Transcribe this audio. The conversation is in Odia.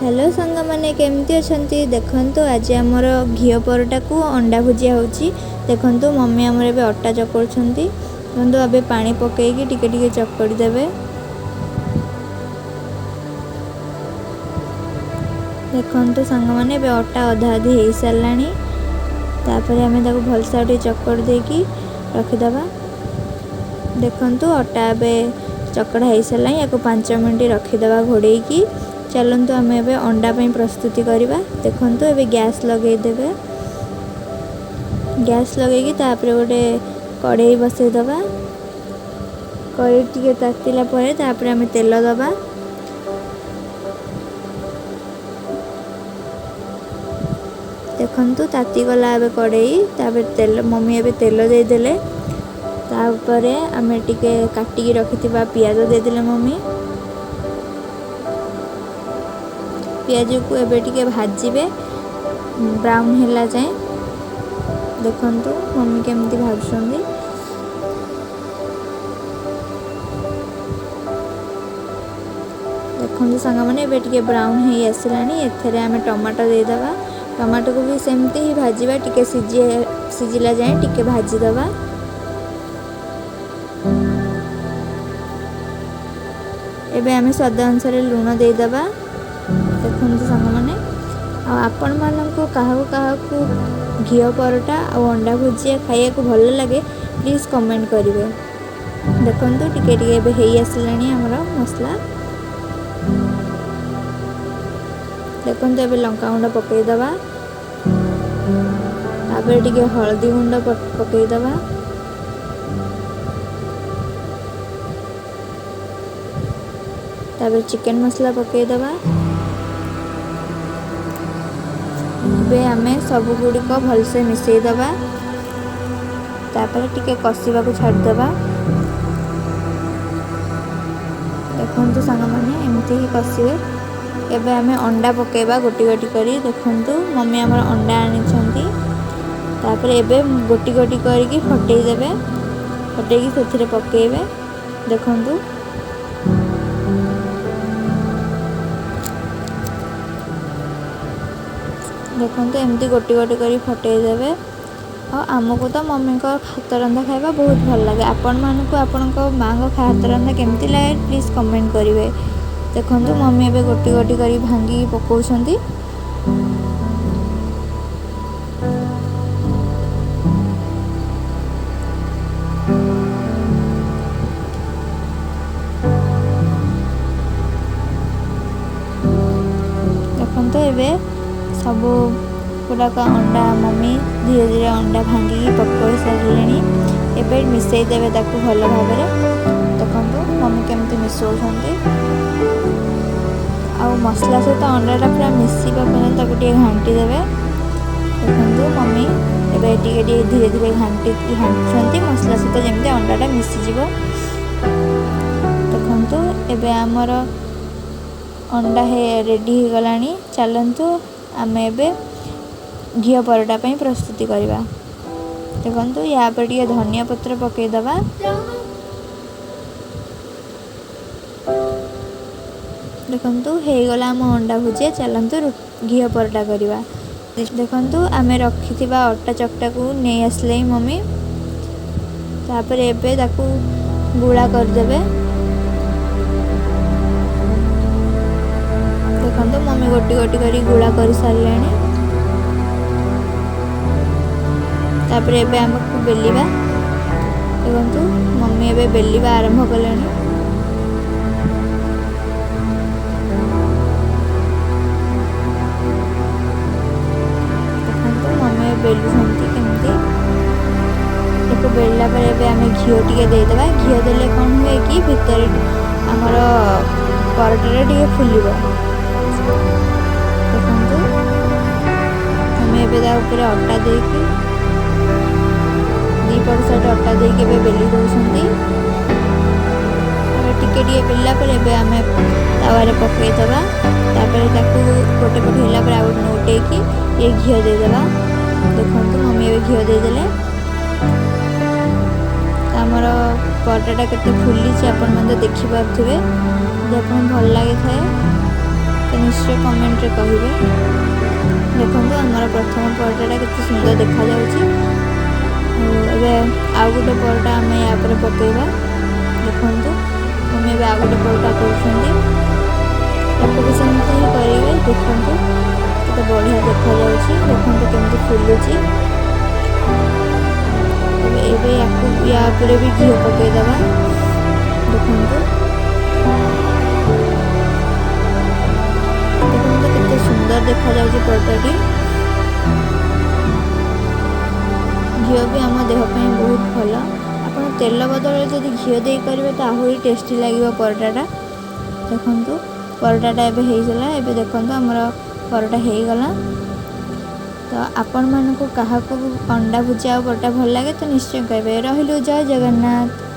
ହ୍ୟାଲୋ ସାଙ୍ଗମାନେ, କେମିତି ଅଛନ୍ତି? ଦେଖନ୍ତୁ, ଆଜି ଆମର ଘିଅ ପରଟାକୁ ଅଣ୍ଡା ଭୁଜିଆ ହେଉଛି। ଦେଖନ୍ତୁ, ମମି ଆମର ଏବେ ଅଟା ଚକଡ଼ୁଛନ୍ତି। ଦେଖନ୍ତୁ, ଏବେ ପାଣି ପକାଇକି ଟିକେ ଟିକେ ଚକଡ଼ି ଦେବେ। ଦେଖନ୍ତୁ ସାଙ୍ଗମାନେ, ଏବେ ଅଟା ଅଧା ଅଧି ହେଇସାରିଲାଣି। ତାପରେ ଆମେ ତାକୁ ଭଲସେ ଆଉ ଟିକେ ଚକଡ଼ି ଦେଇକି ରଖିଦେବା। ଦେଖନ୍ତୁ, ଅଟା ଏବେ ଚକଡ଼ା ହେଇସାରିଲାଣି। ୟାକୁ 5 ମିନିଟ୍ ରଖିଦେବା ଘୋଡ଼େଇକି। ଚାଲନ୍ତୁ, ଆମେ ଏବେ ଅଣ୍ଡା ପାଇଁ ପ୍ରସ୍ତୁତି କରିବା। ଦେଖନ୍ତୁ, ଏବେ ଗ୍ୟାସ୍ ଲଗେଇଦେବେ। ଗ୍ୟାସ୍ ଲଗେଇକି ତାପରେ ଗୋଟେ କଡ଼େଇ ବସେଇଦେବା। କଡ଼େଇ ଟିକେ ତାତିଲା ପରେ ତାପରେ ଆମେ ତେଲ ଦେବା। ଦେଖନ୍ତୁ, ତାତିଗଲା ଏବେ କଡ଼େଇ। ତାପରେ ତେଲ, ମମି ଏବେ ତେଲ ଦେଇଦେଲେ। ତାପରେ ଆମେ ଟିକେ କାଟିକି ରଖିଥିବା ପିଆଜ ଦେଇଦେଲେ ମମି। ପିଆଜକୁ ଏବେ ଟିକେ ଭାଜିବେ ବ୍ରାଉନ୍ ହେଲା ଯାଏଁ। ଦେଖନ୍ତୁ ମମି କେମିତି ଭାଜୁଛନ୍ତି। ଦେଖନ୍ତୁ ସାଙ୍ଗମାନେ, ଏବେ ଟିକେ ବ୍ରାଉନ୍ ହେଇ ଆସିଲାଣି। ଏଥିରେ ଆମେ ଟମାଟୋ ଦେଇଦେବା। ଟମାଟୋକୁ ବି ସେମିତି ହିଁ ଭାଜିବା, ଟିକେ ସିଝିଲା ଯାଏଁ ଟିକେ ଭାଜିଦେବା। ଏବେ ଆମେ ସ୍ୱାଦ ଅନୁସାରେ ଲୁଣ ଦେଇଦେବା। ଦେଖନ୍ତୁ ସାଙ୍ଗମାନେ, ଆଉ ଆପଣମାନଙ୍କୁ କାହାକୁ କାହାକୁ ଘିଅ ପରଟା ଆଉ ଅଣ୍ଡା ଭୁଜିଆ ଖାଇବାକୁ ଭଲ ଲାଗେ, ପ୍ଲିଜ୍ କମେଣ୍ଟ କରିବେ। ଦେଖନ୍ତୁ, ଟିକେ ଟିକେ ଏବେ ହେଇ ଆସିଲାଣି ଆମର ମସଲା। ଦେଖନ୍ତୁ, ଏବେ ଲଙ୍କାଗୁଣ୍ଡ ପକାଇଦେବା। ତାପରେ ଟିକେ ହଳଦୀ ଗୁଣ୍ଡ ପକାଇଦେବା। ତାପରେ ଚିକେନ୍ ମସଲା ପକାଇଦେବା। ଏବେ ଆମେ ସବୁଗୁଡ଼ିକ ଭଲସେ ମିଶାଇଦେବା। ତାପରେ ଟିକେ କଷିବାକୁ ଛାଡ଼ିଦେବା। ଦେଖନ୍ତୁ ସାଙ୍ଗମାନେ, ଏମିତି ହିଁ କଷିବେ। ଏବେ ଆମେ ଅଣ୍ଡା ପକାଇବା ଗୋଟି ଗୋଟି କରି। ଦେଖନ୍ତୁ, ମମି ଆମର ଅଣ୍ଡା ଆଣିଛନ୍ତି। ତାପରେ ଏବେ ଗୋଟି ଗୋଟି କରିକି ଫଟେଇ ଦେବେ, ଫଟେଇକି ସେଥିରେ ପକାଇବେ। ଦେଖନ୍ତୁ, ଦେଖନ୍ତୁ, ଏମିତି ଗୋଟି ଗୋଟି କରି ଫଟେଇ ଦେବେ। ଆଉ ଆମକୁ ତ ମମିଙ୍କ ହାତ ରନ୍ଧା ଖାଇବା ବହୁତ ଭଲ ଲାଗେ। ଆପଣମାନଙ୍କୁ ଆପଣଙ୍କ ମାଆଙ୍କ ହାତ ରନ୍ଧା କେମିତି ଲାଗେ, ପ୍ଲିଜ୍ କମେଣ୍ଟ କରିବେ। ଦେଖନ୍ତୁ, ମମି ଏବେ ଗୋଟି ଗୋଟି କରି ଭାଙ୍ଗିକି ପକାଉଛନ୍ତି। ଦେଖନ୍ତୁ, ଏବେ ସବୁ ଗୁଡ଼ାକ ଅଣ୍ଡା ମମି ଧୀରେ ଧୀରେ ଅଣ୍ଡା ଭାଙ୍ଗିକି ପକାଇ ସାରିଲେଣି। ଏବେ ମିଶାଇ ଦେବେ ତାକୁ ଭଲ ଭାବରେ। ଦେଖନ୍ତୁ ମମି କେମିତି ମିଶାଉଛନ୍ତି। ଆଉ ମସଲା ସହିତ ଅଣ୍ଡାଟା ପୁରା ମିଶିବା ପର୍ଯ୍ୟନ୍ତ ତାକୁ ଟିକେ ଘାଣ୍ଟି ଦେବେ। ଦେଖନ୍ତୁ, ମମି ଏବେ ଟିକେ ଟିକେ ଧୀରେ ଧୀରେ ଘାଣ୍ଟୁଛନ୍ତି ମସଲା ସହିତ, ଯେମିତି ଅଣ୍ଡାଟା ମିଶିଯିବ। ଦେଖନ୍ତୁ, ଏବେ ଆମର ଅଣ୍ଡା ରେଡ଼ି ହେଇଗଲାଣି। ଚାଲନ୍ତୁ, ଆମେ ଏବେ ଘିଅ ପରଟା ପାଇଁ ପ୍ରସ୍ତୁତି କରିବା। ଦେଖନ୍ତୁ, ୟା ଉପରେ ଟିକେ ଧନିଆ ପତ୍ର ପକାଇଦେବା। ଦେଖନ୍ତୁ, ହେଇଗଲା ଆମ ଅଣ୍ଡା ଭୁଜିଆ। ଚାଲନ୍ତୁ ଘିଅ ପରଟା କରିବା। ଦେଖନ୍ତୁ, ଆମେ ରଖିଥିବା ଅଟା ଚକଟାକୁ ନେଇ ଆସିଲେ ମମି। ତାପରେ ଏବେ ତାକୁ ଗୁଳା କରିଦେବେ। ଦେଖନ୍ତୁ, ମମି ଗୋଟି ଗୋଟି କରି ଗୁଳା କରିସାରିଲେଣି। ତାପରେ ଏବେ ଆମକୁ ବେଲିବା। ଦେଖନ୍ତୁ, ମମି ଏବେ ବେଲିବା ଆରମ୍ଭ କଲେଣି। ଦେଖନ୍ତୁ ମମି ବେଲୁଛନ୍ତି କେମିତି। ତାକୁ ବେଲିଲା ପରେ ଏବେ ଆମେ ଘିଅ ଟିକେ ଦେଇଦେବା। ଘିଅ ଦେଲେ କ'ଣ ହୁଏ କି ଭିତରେ ଆମର ପରଟାଟା ଟିକେ ଫୁଲିବ। ଦେଖନ୍ତୁ, ଆମେ ଏବେ ତା ଉପରେ ଅଟା ଦେଇକି, ଦୁଇ ପଟ ସାଇଡ଼ ଅଟା ଦେଇକି ଏବେ ବେଲି ଦେଉଛନ୍ତି। ତାପରେ ଟିକେ ଟିକେ ବେଲିଲା ପରେ ଏବେ ଆମେ ତାୱାରେ ପକାଇଦେବା। ତାପରେ ତାକୁ ଗୋଟେ ପଟ ହେଲା ପରେ ଆଉ ଗୋଟେ ନଉଟେଇକି ଟିକେ ଘିଅ ଦେଇଦେବା। ଦେଖନ୍ତୁ, ମମି ଏବେ ଘିଅ ଦେଇଦେଲେ। ଆମର ପରଟାଟା କେତେ ଫୁଲିଛି ଆପଣମାନେ ତ ଦେଖିପାରୁଥିବେ। ଯଦି ଆପଣଙ୍କୁ ଭଲ ଲାଗିଥାଏ, ତ ନିଶ୍ଚୟ କମେଣ୍ଟରେ କହିବେ। ଦେଖନ୍ତୁ, ଆମର ପ୍ରଥମ ପରଟାଟା କେତେ ସୁନ୍ଦର ଦେଖାଯାଉଛି। ଏବେ ଆଉ ଗୋଟେ ପରଟା ଆମେ ୟା ଉପରେ ପକାଇବା। ଦେଖନ୍ତୁ, ମମି ଏବେ ଆଉ ଗୋଟେ ପରଟା କରୁଛନ୍ତି। ତାକୁ ବି ସେମିତି ହିଁ କରିବେ। ଦେଖନ୍ତୁ, କେତେ ବଢ଼ିଆ ଦେଖାଯାଉଛି। ଦେଖନ୍ତୁ କେମିତି ଫୁଲୁଛି। ଏବେ ୟାକୁ ୟା ଉପରେ ବି ଘିଅ ପକାଇଦେବା। ଦେଖନ୍ତୁ, ଦେଖନ୍ତୁ କେତେ ସୁନ୍ଦର ଦେଖାଯାଉଛି ପରଟାଟି। ଘିଅ ବି ଆମ ଦେହ ପାଇଁ ବହୁତ ଭଲ। ଆପଣ ତେଲ ବଦଳରେ ଯଦି ଘିଅ ଦେଇ କରିବେ ତ ଆହୁରି ଟେଷ୍ଟି ଲାଗିବ ପରଟାଟା। ଦେଖନ୍ତୁ, ପରଟାଟା ଏବେ ହେଇଗଲା। ଏବେ ଦେଖନ୍ତୁ, ଆମର ପରଟା ହେଇଗଲା। ତ ଆପଣମାନଙ୍କୁ କାହାକୁ ଅଣ୍ଡା ଭୁଜିଆ ଆଉ ପରଟା ଭଲ ଲାଗେ ତ ନିଶ୍ଚୟ କହିବେ। ରହିଲୁ, ଜୟ ଜଗନ୍ନାଥ।